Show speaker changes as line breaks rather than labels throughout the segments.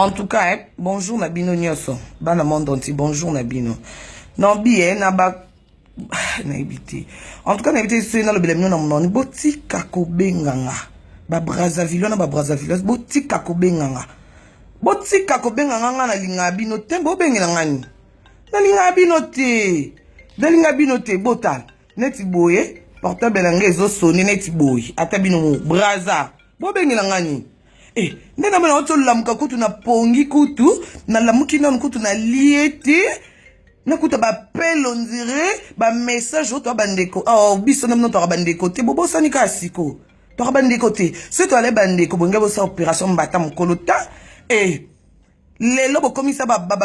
En tout cas, eh, bonjour na bino nyonso. Bana monde entier, bonjour na bino. Nabi eh, na ba nayebi te. En tout cas, nayebi te soki nalobela bino na mononi, botika kobenga nga. Ba Brazzaville na ba Brazzavilloise, botika kobenga nga. Botika kobenga nga, nga nalingaka bino te, bobengela nga nini? Nalingaka bino te. Nalinga bino te, botala. Neti boye, portable na ngai ezosone neti boye. Ata bino mo Brazza. Bobengela nga nini? Eh, nde na mona otolamuka kutu na pongi kutu, nalamuki nanu kutu na lie te. Nakuta bapele ondire bamessage oyo toa bandeko. Oh, biso na bino toaka bandeko te, bobosani kaka siko. Toaka bandeko te. Soki toale bandeko, bonge bosala opération mbata mokolo ta. Eh, lelo bokomisa bato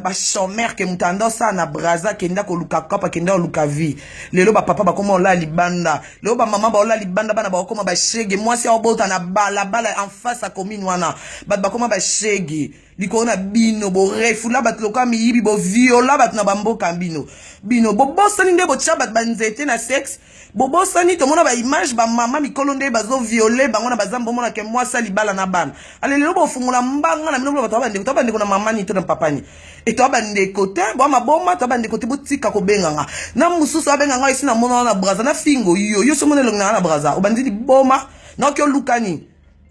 bachômeur ke moto anda osala na Braza, akenda koluka kopa, akenda koluka vie. Lelo bapapa bakoma olala libanda, lelo bamama baolala libanda, bana bakokoma bashege. Mwasi aobota na balabala en face ya commune wana, bato bakoma bashege likolo na bino. Borefula bato lokola miyibi, boviola bato na bamboka bino. Bino bobosani nde botya bato banzete na sexe, bobosani. Tomona baimage, bamama mikolo nde bazoviole bango na bazamba. Omonake mwasi libala na bana. Ale lelo bofungola mbanga na bino, bato bandeko, to bandeko na mamani to na papani e, to bandeko te, bwa maboma, to bandeko te. Botika kobenganga na mosusu abenganga esi na mona na Braza na fingo yo yo so mona elongi na nga na Braza, obandi liboma. Noki olukani,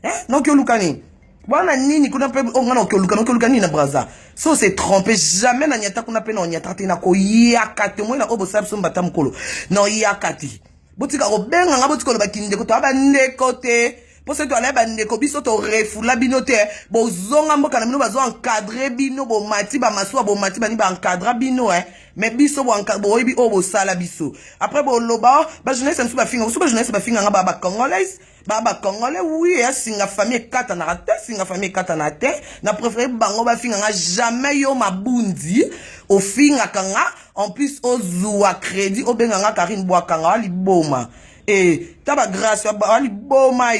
eh? Noki olukani wana nini kuna mpe oyo nga na oki oluka nini na Braza? So se trompe jamais na nyata kuna mpe na onyata te, na koyaka te. Moi na oyo bosala biso mbata mokolo na oyaka te. Botika kobenganga, botika koloba kindeko, toya bandeko te. Mpo soki toalaya bandeko, biso torefula bino te. Bozonga mboka na bino, bazo encadre bino, bomati bamasuwa, bomati bani, baencadra bino, eh. Mais biso boyebi oyo bosala biso. Après boloba bajournaliste mosusu bafinga mosusu, bajournaliste bafinganga ba bacongolais, ba bacongolais. Oui, eya singa famille ekatanaka te, singa famille ekatanaka te. Na préféré bango bafinganga, jamais yo mabundi ofingaka nga. En plus ozwa crédit, obenganga Karine Bwakanga wa liboma e ta bagrâce wa liboma.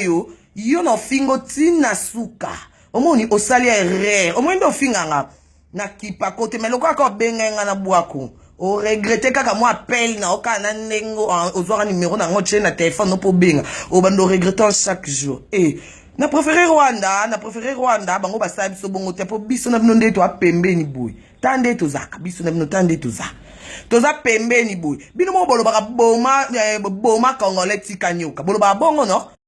Yo na ofingo ntina suka, omoni osali erreur, omoni nde ofinganga na kipako te. Mais lokola kaka obengai nga na bwako, oregrete kaka mwa appel na okaka na ndenge ozwaka numero nango, tie na telefone mpo obenga, obanda oregrete chaque jour. E na préféré Rwanda, na préféré Rwanda, bango basala biso bongo te. Mpo biso na bino nde toa pembeni boye, ta nde tozalaka biso na bino, ta nde toza pembeni boye. Bino moko bolobaka boma, boma congolais, tika nyoka, bolobaka bongo no.